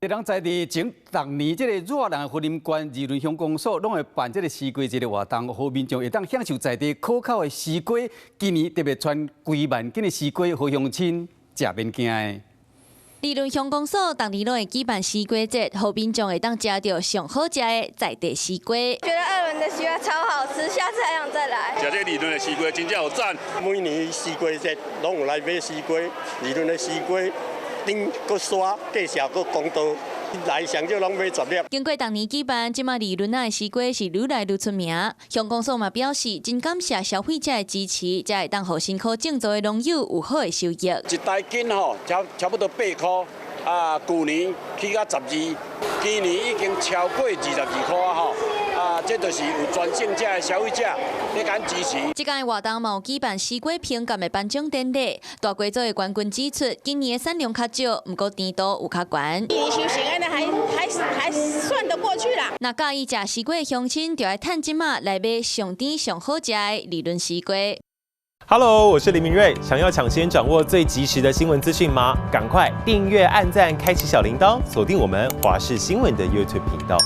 人在地前逐年這個熱人雲林縣二崙鄉公所攏會辦這個西瓜節的活動，予民眾會當享受在地可口的西瓜。今年特別傳幾萬斤的西瓜，予鄉親食免驚的。二崙鄉公所逐年攏會舉辦西瓜節，予民眾會當食著上好食的在地西瓜。覺得二崙的西瓜超好吃，下次還想再來。食這二崙的西瓜真正有讚。每年西瓜節攏有來買西瓜，二崙的西瓜甜閣沙，價錢閣公道，來上少攏買10粒。經過逐年舉辦，這馬二崙仔的西瓜是愈來愈出名。鄉公所嘛表示，真感謝消費者的支持，才會當予辛苦種作的農友有好的收益。一台斤吼，差不多8塊，啊，舊年起到12，今年已經超過22塊啊吼。啊，這就是有全省這的消費者咧共支持。這屆活動嘛有舉辦西瓜評鑑的頒獎典禮，大瓜組的冠軍指出，今年的產量較少，毋過甜度有較懸。今年收成按呢還算得過去啦。若佮意食西瓜的鄉親，就愛趁這馬來買上甜上好食的二崙西瓜。 Hello，我是林明瑞。想要搶先掌握最及時的新聞資訊嗎？趕快訂閱、按讚、開啟小鈴鐺，鎖定我們華視新聞的 YouTube 頻道。